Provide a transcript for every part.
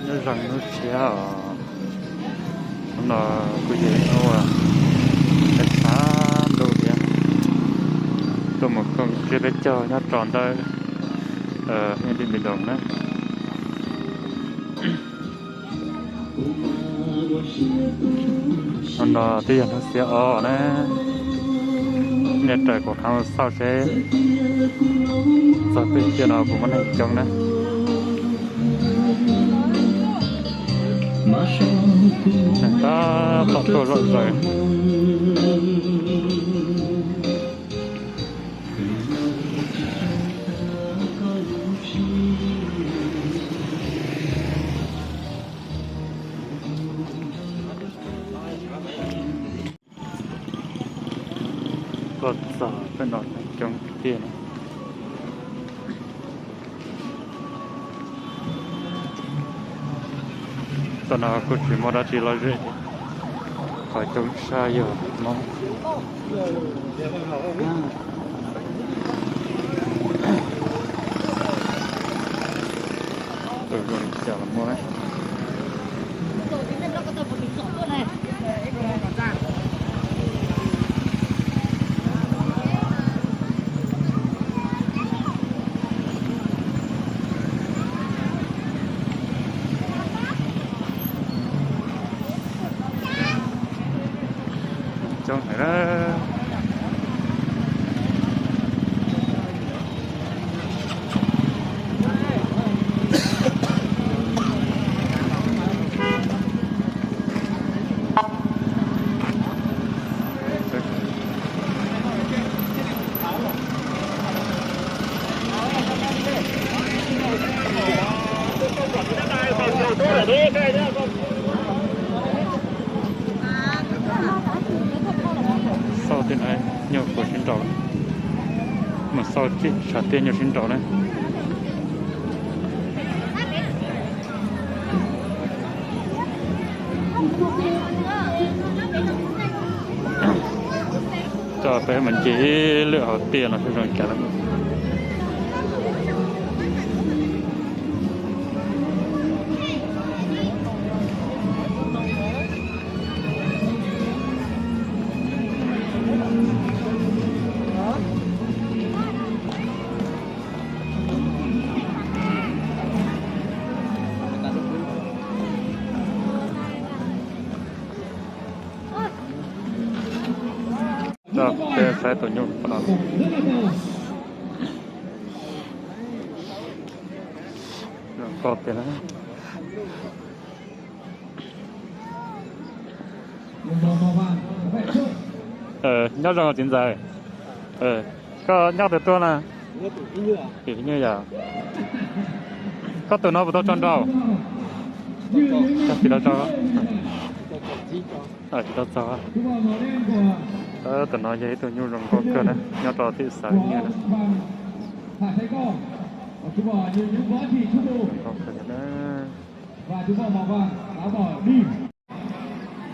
Nyob zoo hnub tshiab os. Hnub no kuj yog ib hnub uas tshav ntuj thiab, tuaj mus koom tsiab peb caug nyob rau ntawm Điện Biên Đông na. Hnub no twb yog hnub xiab ob na, nej raws kuv qab mus xauj seb txog pem tiaj no puas muaj neeg coob na. Neeg tab tom tuaj zom zaws. Tuaj txog pem no neeg coob tiag. Tam no kuj tsis muaj dab tsi lom zem, qhov coob tshaj yog Hmoob. Tus zoo li cas los muaj. Coob heev na. Xauj tej no nyuj puas sib nraus, mus xauj tsam tiaj nyuj sib nraus na. Coj peb mus ncig ib lwm hauv tiaj no seb zoo li cas lawm. Coj peb saib tus nyuj no. Zoo nkauj tiag na. Nyob zoo txiv ntxawm. Koj nyob twg tuaj na? Tim Hib Nyuj yom. Koj tus no puas tau tso nraus? Tsis tau tso. Tsis tau txog. Tus no yog ib tug nyuj zoo nkauj kawg na, nyob rau tim xav Hib Nyuj na.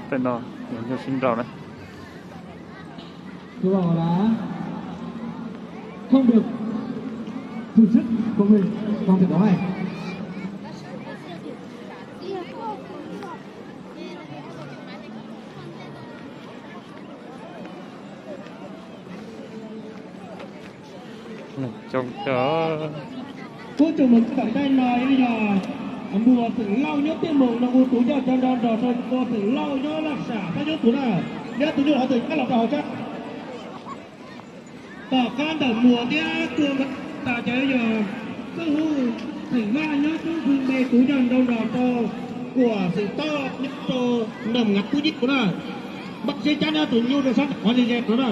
Tej no nyuj sib nraus na. Không được thử sức của mình trong trận đấu này. Coob kawg. Kuv tus mus tawm ntej no yog Muas Xeem Lauj nyob Tiaj Moos no, kuv tus yog cov nrog nrog rau Muas Xeem Lauj nyob Laj Sam Xab Nyoob Tus na, yog tus nyuj hov twg qab los rau hauv tshab. Tom qab ntawm Muas thiab Kua Npab tas ces yog Xab Huj Xeem Vaj nyob Xab Huj me, kuv yog nrog nrog rau Kuam Xeem Toj nyob rau Naj Ngav Tub Yij kuv na. Npaj siab cab nyob tus nyuj rau sab qhov ze ze kuv na.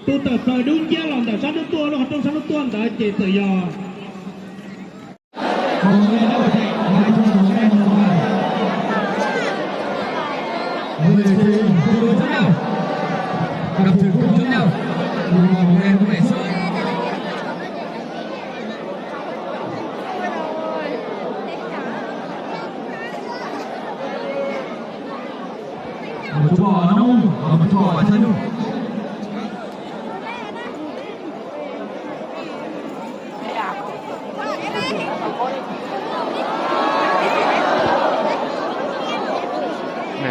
Tus tawm plaws dub nciab los ntawm sab hnub tuaj, lub qhov rooj sab hnub tuaj ntawd ces txawm yog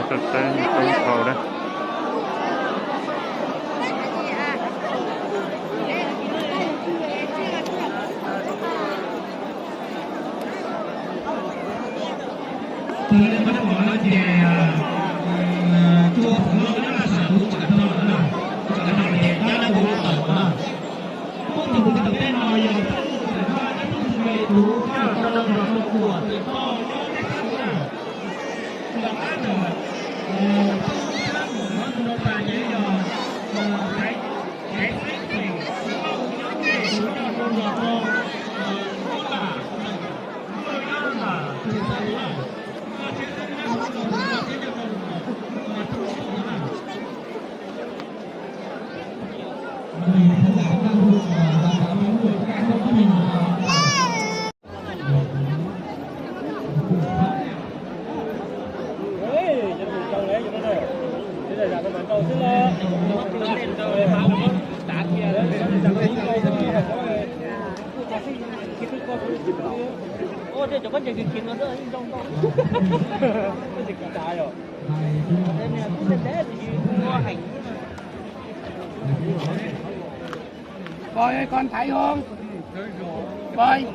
Saib toob hau na. Tus li muaj neeg mos no ces tsuas tus loj nyob sab saum tus tsam no na, tsam no ces dab dab tus tawm na. Muab tus mus tawm tej no yog tub tus no, dab tub tus no tus tub tus no tus kuam tus toj nyob peb sab na. Los qab ntawm tub sab mus no tus no tas ces yog Raiv, Raiv Xeeb Xeem, nyob ces tus noj rau los rau Hmoob Lam, Hmoob Lam, tus xav tus lawm, koj tsis xav tus lawm, koj tsis xav tus lawm, mas tus lawm na. Coi con thấy không? Coi.